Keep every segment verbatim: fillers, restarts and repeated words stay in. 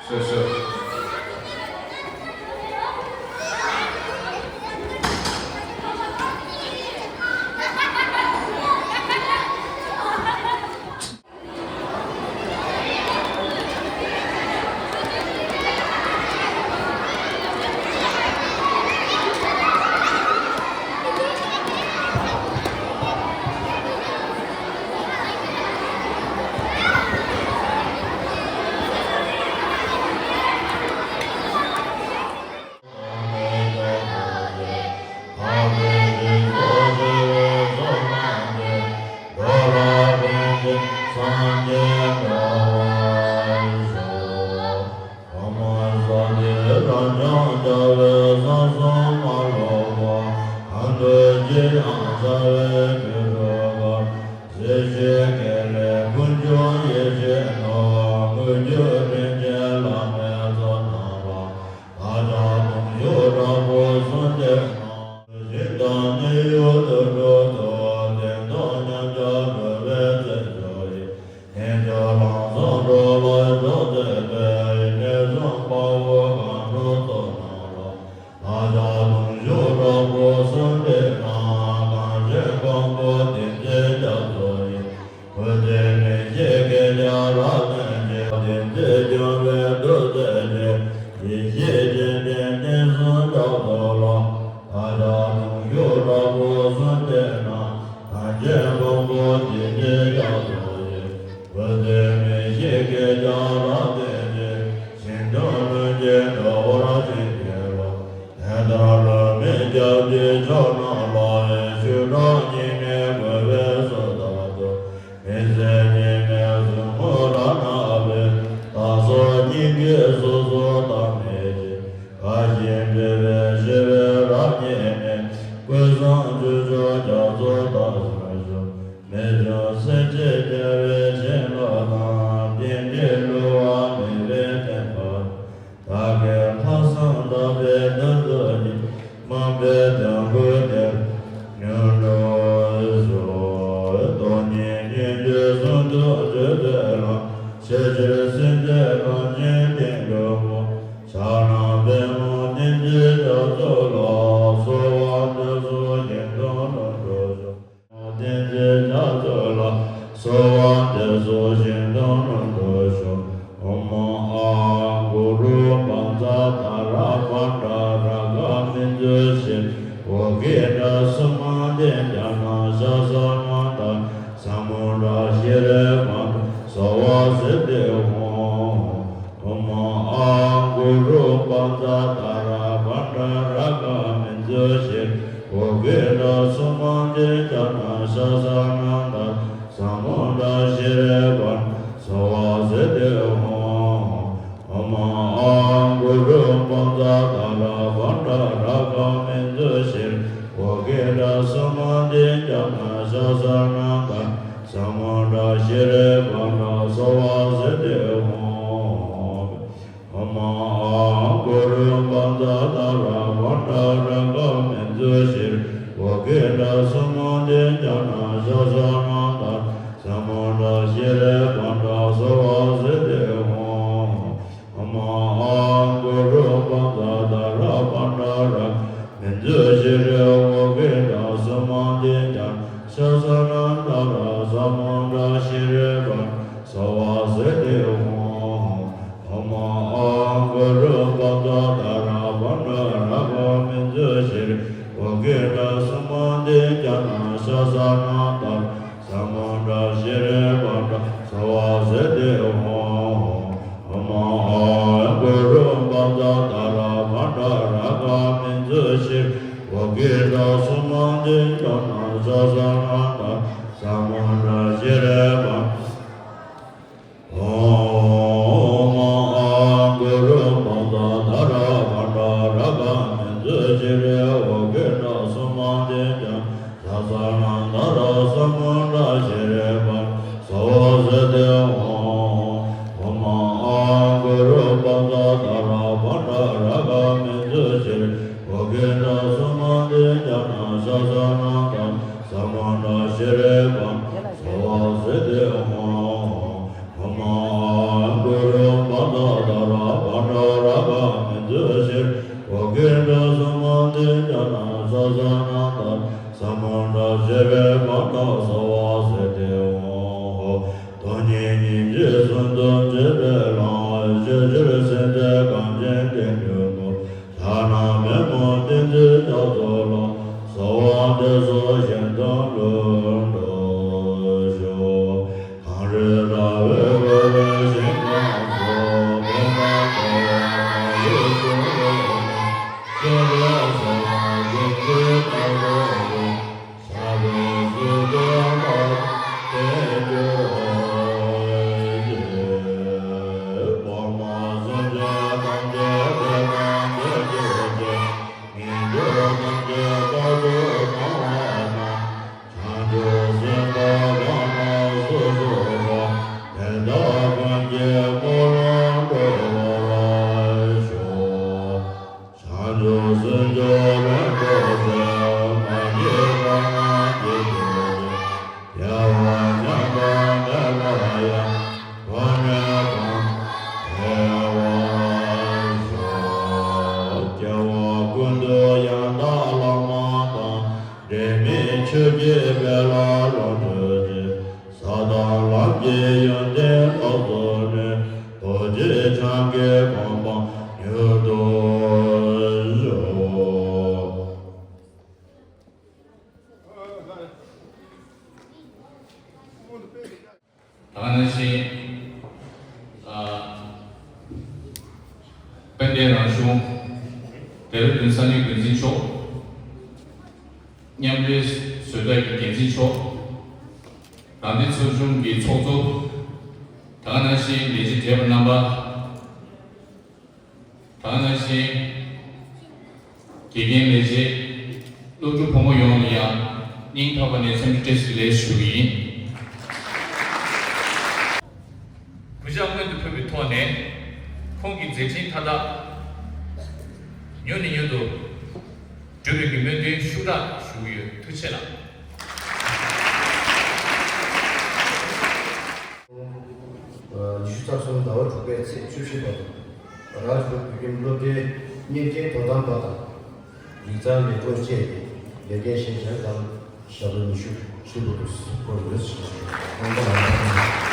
སོ་སོ། བོད་ཀྱི་གྲོགས་སུ་མ་འདི་ཡང་ན་ས་ས་ན་ད་ས་མོ་འདྲ་བྱེད་པའི་བར་དག་ས་བ་ཟེར་ཏེ་འོང་ཧོ། དོན་གཉིས་སྙིང་རྗེ་གསུམ་དུ་འབྱེད་པའི་ལམ་ཞེས་བྱ་སེམས་དེ་གངས་ཅན་བསྟན་འགྲོའི་མུར། ཐ་ན་མེ་མོ་བསྟན་འཛིན་རྒྱ་མཚོ་ལ། གསོལ་བ་འདེབས་སོ་གཞན་དོན་ལུགས་འགྲོ་ཤོག་གངས་རི་ར་བས་བསྐོར་བའི་ཞིང་ཁམས་སུ། བོད་ལ་དད་པ་མ་ལུས་སྐྱོང་བའི་ནང་། སྐྱོབ་པའི་གསོལ་བ་འདེབས་ཀྱི་བདག་པོ་ཡིན། ཕྱག་འཚལ་གསོལ་འདེབས་མ་བསྟན་གྱུར་ཅིག་འོག་མ་སེམས་ཅན་ཐམས་ཅད་བདེ་དང་བདེ་གྱུར་ཅིག་ངན་འགྲོ་ཐམས་ཅད་རྟག་ཏུ་སྤང་བ་དང་། བྱང་ཆུབ་སེམས་དཔའ་གང་དང་སུ་གསོལ་བ། དེ་དག་ཀུན་གྱི་སྨོན་ལམ་འགྲུབ་པར་ཤོག་བྱང་ཆུབ་སེམས་མཆོག་རིན་པོ་ཆེ། མ་སྐྱེས་པ་ངང་གིས་གྲོལ་ཅིང་། སྐྱེ་བ་ཉམས་པ་མེད་པར་ཡང་། གོང་མའི་གོ་འཕང་ཐོབ་པར་ཤོག་སྐྱེ་བ་ཀུན་ཏུ་ཡང་དག་བླ་མ་དང་། འབྲལ་མེད་ཆོས་ཀྱི་དཔལ་ལ་ལོངས་སྤྱོད་ཅིང་། ས་དང་ལམ་གྱི་ཡོན་ཏན་རབ་རྫོགས་ནས། རྡོ་རྗེ་འཆང་གི་གོ་འཕང་མྱུར་དུ་ཤོག་ད་ག་ནང་བཞིན། ཨ། དཔལ་ལྡན་རང་གཞུང་བོད་རིགས་སྡེ་ཚན་ས་གནས་འགོ་འཛིན་མཆོག་མཉམ་འབྲེལ་བཟོ་གྲྭ་གི་འགན་འཛིན་མཆོག་དང་འདོད་ཚོགས་ཆུང་གི་ཚོགས་གཙོ། ད་ག་ནང་བཞིན་ལས་བྱེད་བགྲེས་པ་རྣམ་པ། ད་ག་ནང་བཞིན་དགེ་རྒན་ལས་བྱེད་སློབ་ཕྲུག་ཕོ་མོ་ཡོངས་ལ་ཡང་སྙིང་ཐག་པ་ནས་འཚམས་འདྲི་བཀྲ་ཤིས་བདེ་ལེགས་ཞུ་གི་ཡིན། གུས་ཞབས་སྔོན་དུ་ཕུལ་བའི་ཐོག་ནས་ཁོང་གི་མཛད་འཕྲིན་མཐའ་དག་མྱུར་ནས་མྱུར་དུ་འགྲུབ་པའི་གི་སྨོན་འདུན་ཤུགས་དྲག་ཞུ་གི་ཡོད། ཐུགས་རྗེ་ཆེ་ལགས། ཉི་ཤུ་རྩ་གསུམ་ཟླ་བ་དྲུག་པའི་ཚེས་བཅུ་བཞི་བར་དུ་རཱཇ་པུར་བོད་ཁྱིམ་སློབ་གྲྭའི་གཉེར་སྐྱེས་དོ་དམ་པ་དང་། ཡིག་ཚང་ལས་སྒོ་བཅས་ཀྱི་ལས་འགན་བཞེས་མཁན་ཚང་ཞག་ལོ་ཉི་ཤུ་ཧྲིལ་པོ་དུ་འཁོར་ཡོད་ཞེས་དབང་གྲགས་ལགས།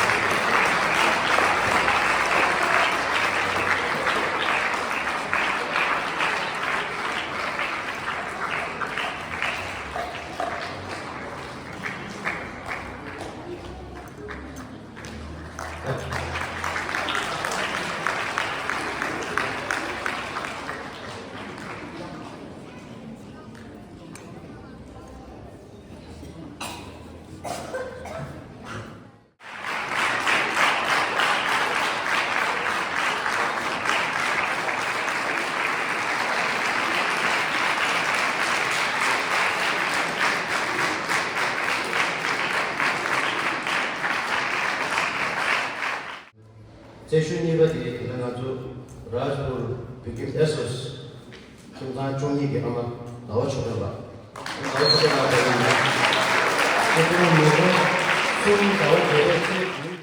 བརྩེ་ཞུ་གཉིས་པ་དེ་ཡིན་ན། ང་ཚོ་རཱཇ་པུར་བོད་ཁྱིམ་ཨེ་སོ་སི་ཁྱིམ་ཚང་བཅུ་གཉིས་ཀྱི་ཨ་མ་ཟླ་བ་ཆོས་སྒྲོན་ལགས། ཟླ་བ་ཆོས་སྒྲོན་ལགས་དེ་ཡིན་ན། ཁྱེད་ཚོའི་ཉིན་གུང་གསུམ་ཟླ་བ་བརྒྱད་པའི་ཚེས་བདུན།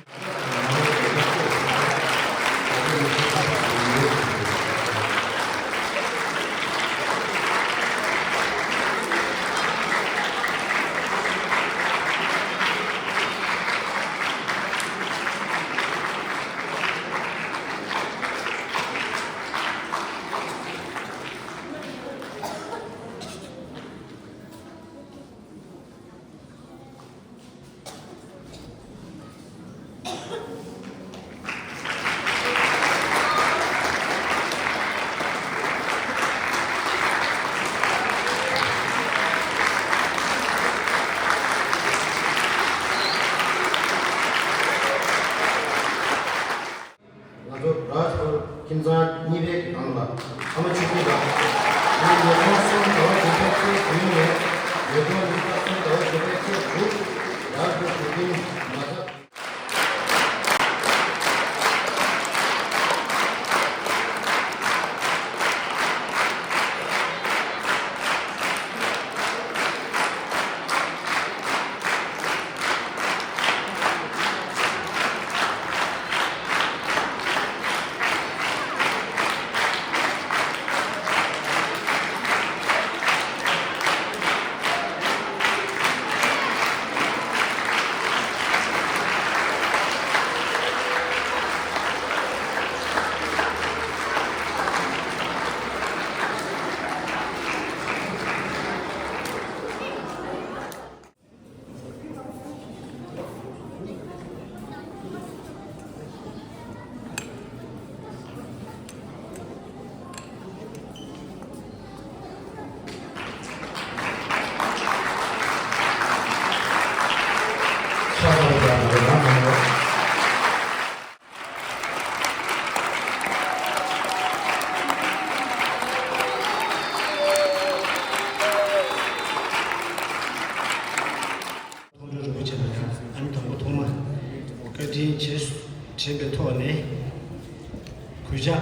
ཕྱག་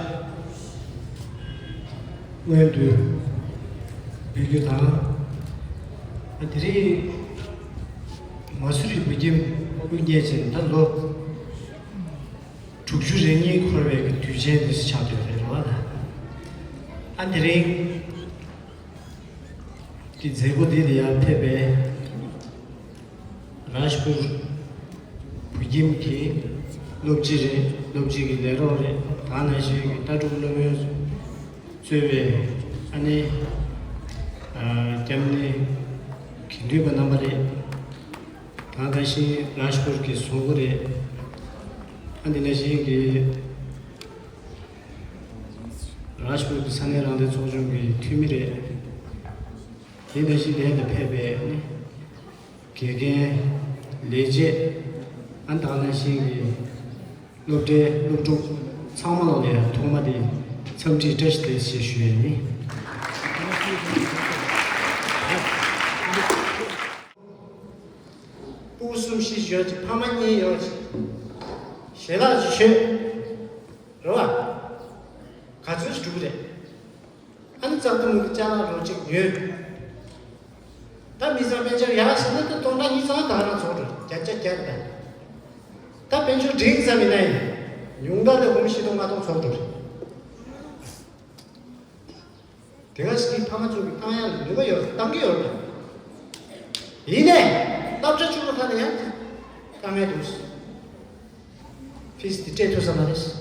སྔོན་དུ་འབུལ་རྒྱུ་དང་། དེ་རིང་མ་སུ་རི་བོད་ཁྱིམ་དབུ་བརྙེས་ཚེ་ད་ལོ་དྲུག་ཅུ་རེ་གཉིས་འཁོར་བའི་གི་དུས་ཆེན་དེ་ཆགས་བསྡད་ཡོད་རེད་བ། ཨ་དེ་རིང་གི་མཛད་སྒོ་འདི་ལ་ཡར་ཕེབས་པའི་རཱཇ་པུར་བོད་ཁྱིམ་གྱི་སློབ་སྤྱི་རེད། སློབ་སྤྱི་གི་ལས་རོགས་རེད། ད་ག་ནང་བཞིན་གྱི་ལྟ་གྲུབ་སློབ་ཡོན་གཙོས་པའི་ཨ་ནི་ཨ་སྐྱབས་གནས་དགེ་འདུན་པ་རྣམ་པ་རེད། ད་ག་ནང་བཞིན་རཱཇ་པུར་གྱི་བཟོ་བོ་རེད། ཨ་འདི་ནང་བཞིན་གྱི་རཱཇ་པུར་གྱི་ས་གནས་རང་བདེན་ཚོགས་ཆུང་གི་འཐུས་མི་རེད། དེ་ནང་བཞིན་ལས་དང་ཕེབས་པའི་ནི་དགེ་རྒན་ལས་བྱེད། ཨ་ད་ག་ནང་བཞིན་གྱི་སློབ་གྲྭའི་སློབ་ཕྲུག་ཚང་མ་ལོ་ལ་ཡང་ཐོག་མ་དེ་འཚམས་འདྲི་བཀྲ་ཤིས་བདེ་ལེགས་ཞེས་ཞུ་ཡས་ཡིན། སྤུ་གུ་གསུམ་བཞི་ཡོད་ཅིག་ཕ་མ་གཉིས་ཡོད་ཅིག་ཞལ་ལག་ཅིག་མཆོད། རེད་བ། ག་ཚོད་ཅིག་འགྲོ་གི་རེད། ཨ་ནི་ཙག་ཏུ་མུ་གི་ཅ་ལག་རོ་གཅིག་ཉོས། ད་མི་ཚང་དཔལ་འབྱོར་ཡག་ཟེར་ན་ད་སྟོང་ཕྲག་གཉིས་ཚང་ད་རང་ཚོགས་འགྲོ་བརྒྱ་ཆ་བརྒྱ་རེད། ད་དཔལ་འབྱོར་འགྲིག་ཙམ་ཡིན་ན་ཡིན། ཉུང་མཐའ་ལ་སྒོར་མོ་བཞི་སྟོང་ལྔ་སྟོང་ཚོགས་འགྲོ་རེད། དེ་ག་ཞིག་གི་ཕ་མ་ཚོ་གི་བཏང་ཡག་ལ་ནུས་པ་ཡོད་རེད། བཏང་གི་ཡོད་རེད། ཡིན་ནའི་སློབ་གྲྭ་བཅུ་པ་ཁག་ལ་ཡང་དཀའ་ངལ་འདུག་ཕིས་དེ་སྤྲད་ཐུབ་ས་མ་རེད། སོ་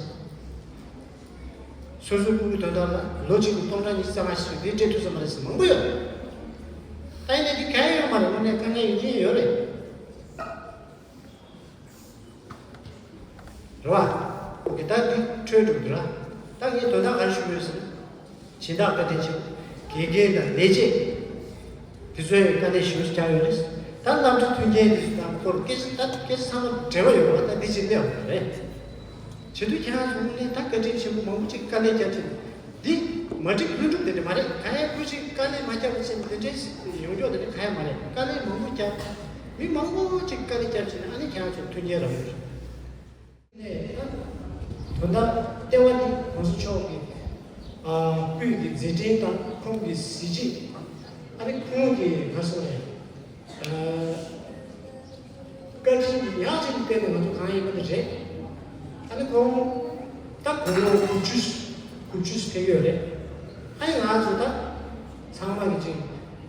སོའི་སྤུ་གུ་དོན་དག་ལ་ལོ་གཅིག་གི་སྟོང་ཕྲག་ཉི་ཤུ་རྩ་ལྔ་ཞིག་དེ་སྤྲད་ཐུབ་ས་མ་རེད་ཟེར་མང་པོ་ཡོད། ད་ཡིན་ནའི་དེ་གང་ཡང་ཡོད་མ་རེད། དངོས་གནས་དཀའ་ངལ་ཡིན་གྱི་ཡོད་རེད། རེད་བ། ཨོ་ཀེ་ད་འདི་འཕྲོས་འགྲོ་གི་ར། ད་ངས་དོན་དག་ག་རེ་ཞུ་གི་ཡོད་ཟེར་ན། སྦྱིན་བདག་བཀའ་དྲིན་ཆེ། དགེ་རྒན་དང་ལས་བྱེད། དེ་ཚོས་དཀའ་ལས་ཞེ་པོ་ཅིག་བརྒྱབ་ཡོད་རེད། ད་སློབ་གྲྭ་མཐུན་རྐྱེན་དེ་ཚོ་དང་སྐོར་སྐད་ཆ་ད་སྐད་ཆ་ཚང་མ་འབྲེལ་བ་ཡོད་རེད་བ། ད་འདི་ཅིག་གནས་བ་རེད། བྱེད་དུས་ཁྱེད་རང་ཚོ་དངོས་གནས་ད་བཀའ་དྲིན་ཆེན་པོ། མང་པོ་ཅིག་དཀའ་ལས་བརྒྱབ་བྱས། འདི་མ་འགྲིག་ལྷུན་གྲུབ་དེ་འདྲ་མ་རེད། གང་ཡང་སྐུ་མཁྱེན་དཀའ་ལས་མ་བརྒྱབ་པ་བྱས་ནས་དེ་འདྲའི་ཡོང་རྒྱུ་དེ་འདྲ་གང་ཡང་མ་རེད། དཀའ་ལས་མང་པོ་བརྒྱབ། མི་མང་པོ་ཅིག་དཀའ་ལས་བརྒྱབ་བྱས་ནས་ཨ་ནི་ཁྱེད་རང་ཚོ་མཐུན་རྐྱེན་རག་གི་རེད། ནས་ད་དོན་དག་ལྟེ་བ་འདི་གོང་ས་མཆོག་གི་ཨ་སྐུའི་གི་མཛད་འཕྲིན་དང་ཁོང་གི་གཟི་བརྗིད། ཨ་ནི་ཁོང་གི་ག་རེ་ཟེར་དགོས་རེད། ཨ་བཀའ་དྲིན་གྱི་ཡག་ཅིག་བསྟན་ནས་ང་ཚོ་གང་ཡིན་པ་དེ་རེད། ཨ་ནི་ཁོང་ད་དགུང་ལོ་དགུ་བཅུ་དགུ་བཅུ་ཕེབས་ཡོད་རེད། ཨ་ནི་ང་ཚོ་ད་ཚང་མ་གི་ཅིག་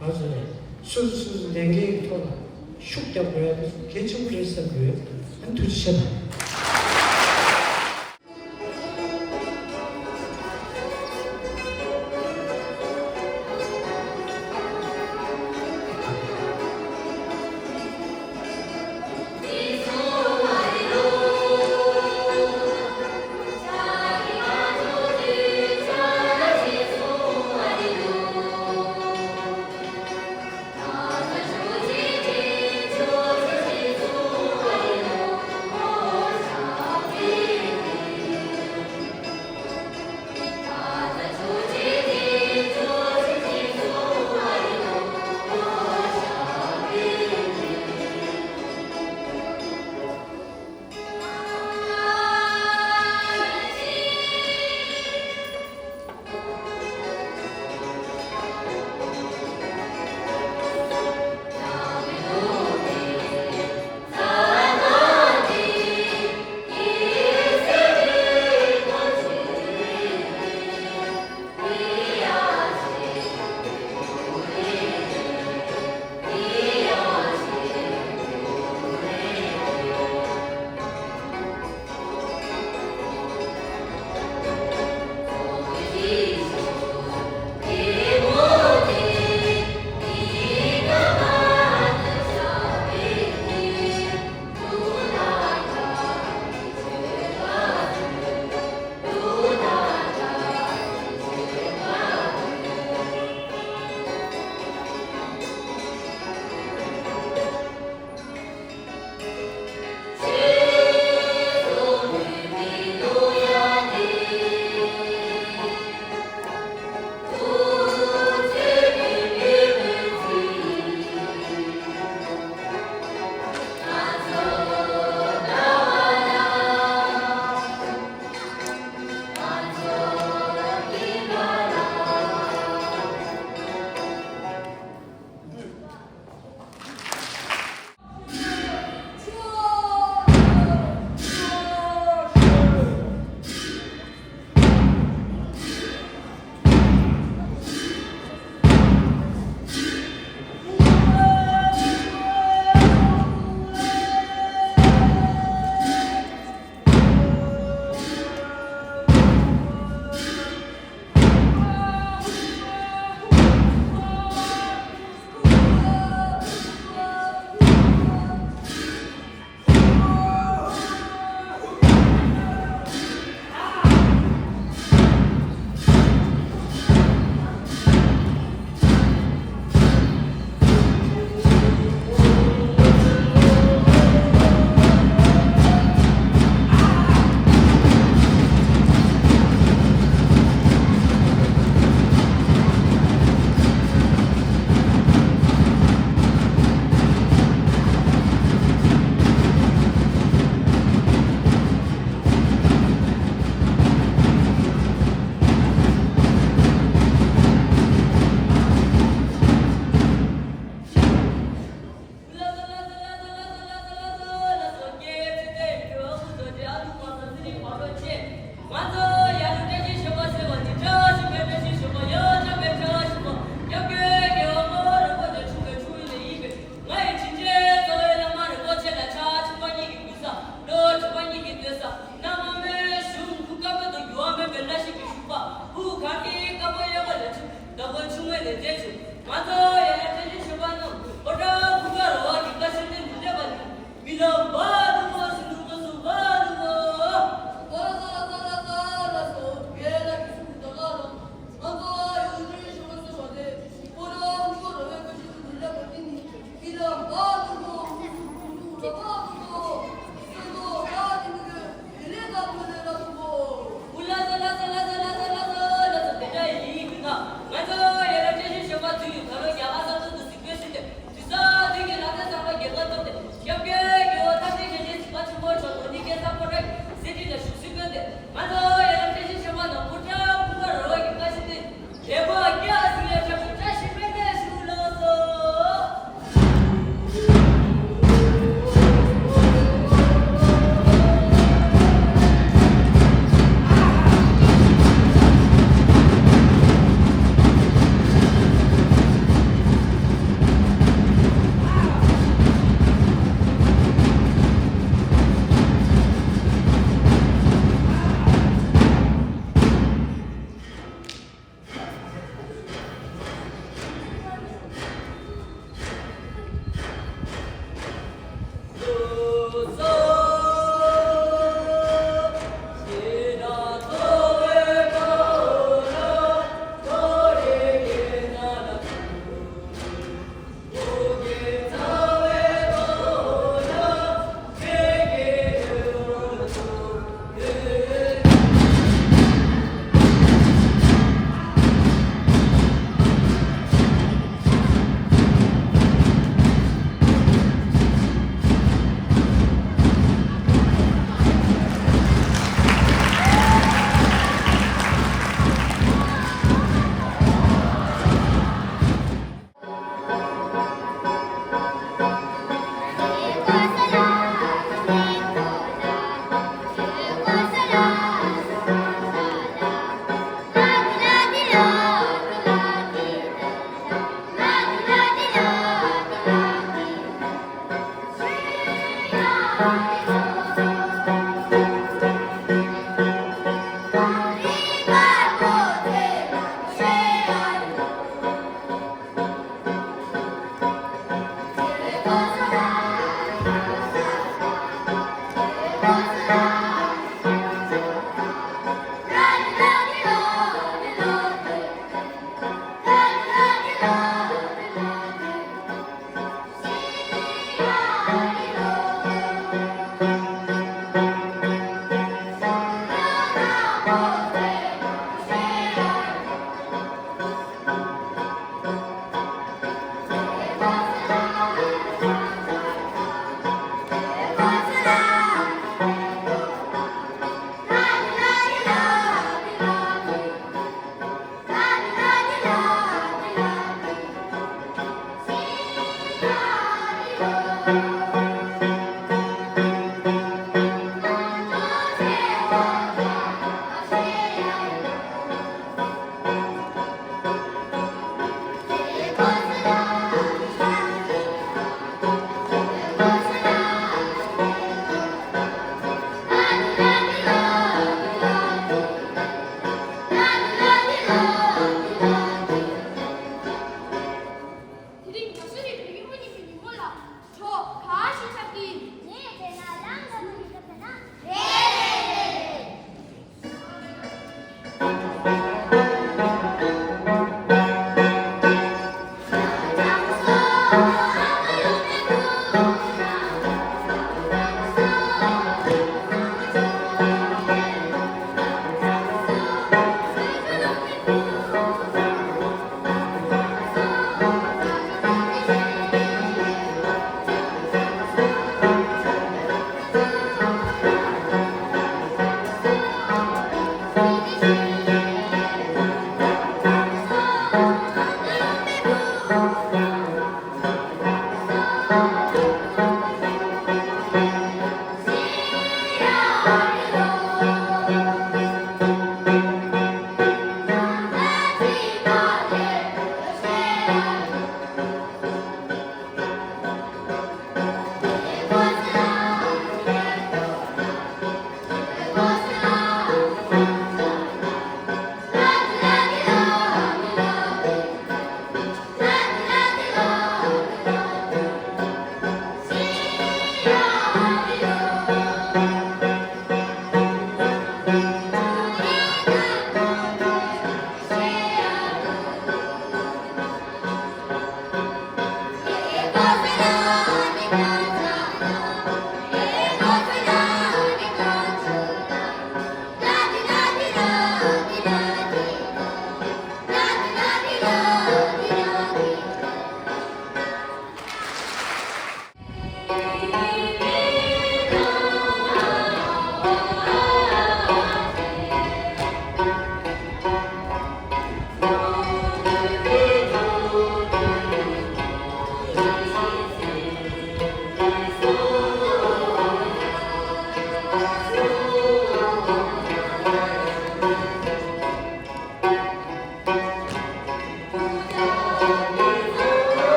ང་ཚོ་ནས་སོ་སོ་སོ་སོའི་ལས་འགན་གྱི་ཐོག་ལ་ཤུགས་རྒྱབ་དགོས་ཡ་དེ་གལ་ཆེན་པོ་རེད་བསམ་གྱི་ཡོད། ཨ་ནི་ཐུགས་རྗེ་ཆེ་གནང་།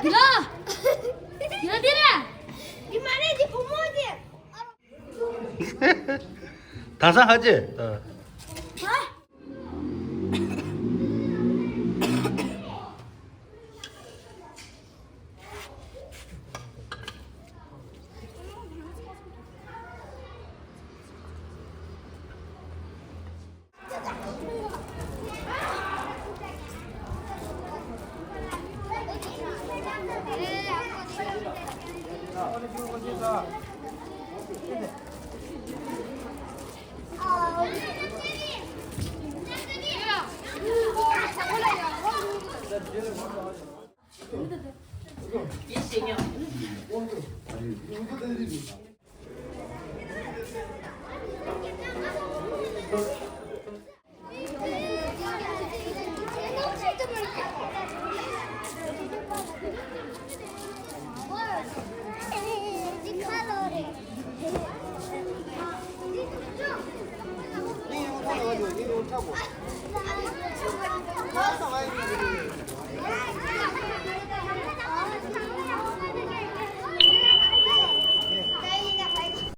འདི་ལ། འདི་ལ་འདི་རེད། འདི་མ་རེད། འདི་བུ་མོ་འདི། ད་ས་ཧ་ཅེ།